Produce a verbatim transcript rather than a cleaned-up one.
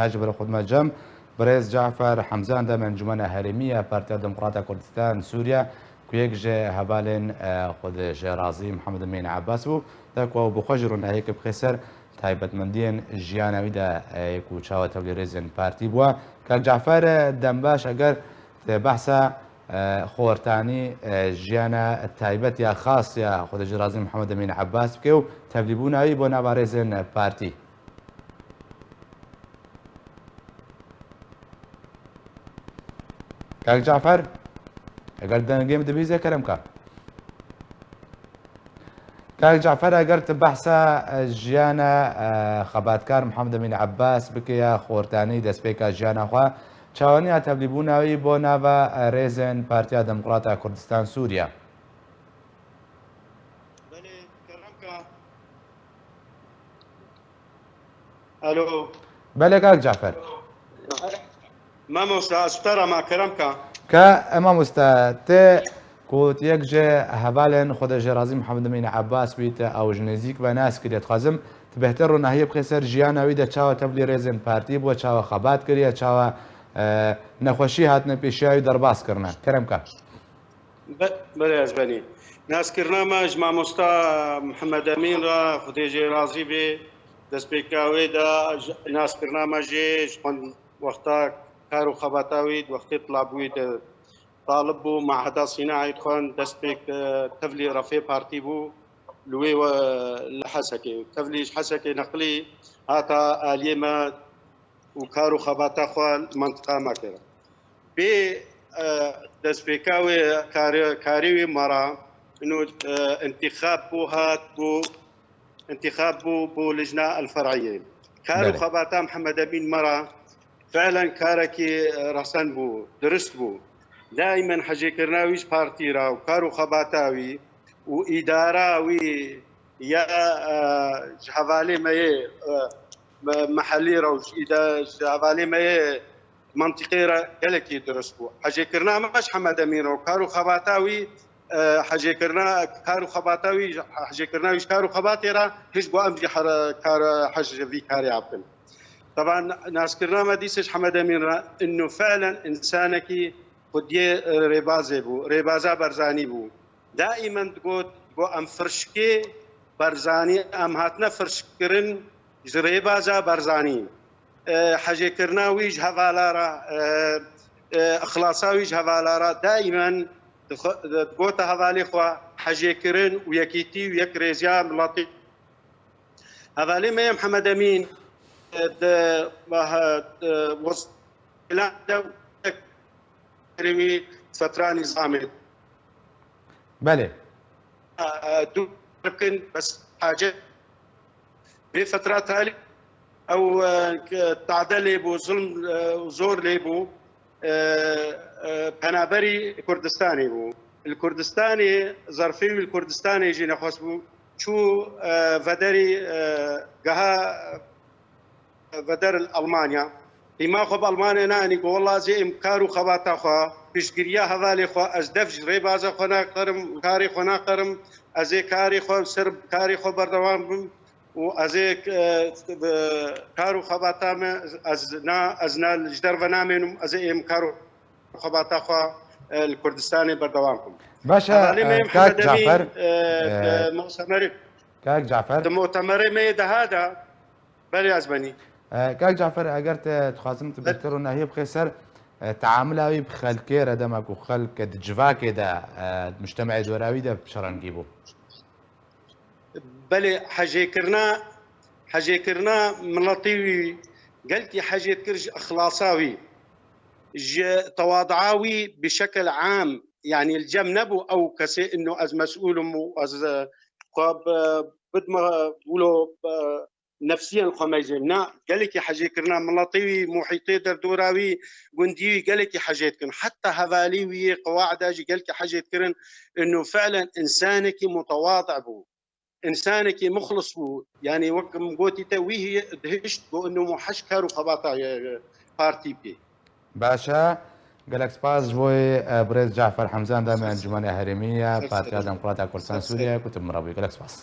Haj ber xwe me cem, birêz Cafer Hemzan de Encûmena Herêmî ya Partiya Demokrata Kurdistan Sûriye, ku yek ji hevalên, e, xwe de ji Razî Mihemed Emîn Ebbas bû, de ku ew bi xwe jî ronahiyeke bixê ser taybetmendiyên jiyana wî de, e, ku çawa tevlî rêzên partî bûye. Kak Cafer, e, dembaş, eger te behsa, e, xortanî, e, jiyana taybet ya xas ya xwe de ji Razî Mihemed Emîn Ebbas bike û tevlîbûna wî bo nava rêzên partî. Kak Cafer, eger dengê min dibîze, kerem ka. Kak Cafer, eger tu behsa, e, jiyana, e, xebatkar Mihemed Emîn Ebbas bike ya xortanî destpêka jiyana xwe, çawaniya tevlîbûna wî bo nava, e, rêzên Partiya Demokrata Kurdistan Sûriye. Belê, kerem ka. Alo. Belê kak Cafer. Mamosta, ez te re ma kerem ka. Ka, e, mamosta, te ku tu yek ji hevalên xwe de ji Razî Mihemed Emîn Ebbas bî, te ew ji nêzîk ve nas kiriye. Dixwazim tu bêhtir ronahiyê bixê ser jiyana wî de, çawa tevlî rêzên partî bûye, çawa xebat kiriye, çawa, e, nexweşî hatine pêşiya wî derbas kirine. Kerem ka. Be-, belê ez benî. Naskirina me ji mamosta Mihemed Emîn re, Xwedê jê razî bê, destpêka wê de ji-, naskirina me jê ji xwend wexta kar û xebata wî di wextê tilabûyî de talib bû, Meheda Sînaî dixwend, destpêk, e, tevlî refê partî bû, li wê we, li Hesekê. Tevlî ji Hesekê neqilî hata aliyê me û kar û xebata xwe li mentiqa me kir. Bê, e, destpêka wê karê, karê wê me re, ino, e, intîxab bû, hat bû, intîxab bû, bû lijna el-fer'iyê. Kar û Belê. xebata Mihemed Emîn me re fi'len karekî, e, resen bû, dirust bû. Daîmen hecêkirina wî ji partî re û kar û xebata wî û îdara wî ya, e, ji hevalê me yê, e, me-, mehellî re û ji îda-, ji hevalê me yê mentiqê re gelekî dirust bû. Hecêkirina me ji Hemed Emîn re û kar û xebata wî, e, hecêkirina kar û xebata wî, hecêkirina wî ji kar û xebatê re hişt ku em jî here-, kar, hej vî karê bikin. Teban naskirina me dîse ji Hemed Emîn re, ino fi'len însanekî xwediyê, e, rêbazê bû, rêbaza Barzanî bû. Daîmen digot, digot, em firşkê Barzanî, em hatine firşkirin ji rêbaza Barzanî. E, hecêkirina wî ji hevala re, e, e, ixlasa wî ji hevala re daîmen dixwe-, digota hevalê xwe hejêkirin û yekîtî û yekrêziya miletî. Hevalê me yê Mihemed Emîn, e, di, e, e, wez-, Bila de wî fetra nîzamê. Belê. E, e, dû bikin, bes hacet. Vê fetra talî ew, e, ke tade lê bû, zulm, e, zor lê bû. E, e, penaberî Kurdistanê bû. Li Kurdistanê, zerfê wî li Kurdistanê jî nexweş bû. Çû, e, vederî, e, geha veder li Almanya. Qîma xwe bi Almanya neanî, got, "Wela ez ê em kar û xebata xwe, piştgiriya hevalê xwe, ez def ji rêbaza xwe naqirim, karê xwe naqirim, ez ê karê xwe ser karê xwe berdewam bim û ez ê, e, bi kar û xebata me, ez na, ez na ji derve namênim, ez ê em kar û xebata xwe, e, li Kurdistanê berdewam kim." Baş e, Hevalê me e, Mihemed Kak Emîn, Cafer, e, e, di mutemerê, Kak Cafer. Di mutemerê me yê deha de, Belê ez benî. E, Kak Cafer, eger te dixwazim tu Be- bêhtir ronahiyê bixê ser, e, teamula wî bi xelkê re, dema ku xelk di civakê de, e, di mujtemeyê dora wî de bi çi rengî bû? Belê, hejêkirina, hejêkirina miletê wî, gelkî hejê dikir ji ixlasa wî, ji tewadaa wî bi şekil am, yanî li cem nebû ew kesê, ino ez mesûl im û ez, e, xwe bi-, bidme wilo, e, nefsiyen xwe mejê. Na, gelekî hejêkirina miletê wî, muhîtê derdora wî, gundî wî gelekî hejê dikin. Heta hevalî wî yê qewaida jî gelekî hejê dikirin. Ino fi'len însanekî mutewadi bû. Însanekî muxlis bû. Yanî wek min gotî te, wî hî-, dihişt ku ino muheş kar û xebata, e, partî bikê. Baş e. Gelek spas ji bo, e, birêz Cafer Hemzan de me Encûmena Herêmî ya Partiya Demokrata Kurdistan Sûriye ku tu bi min re bûyî. Gelek spas.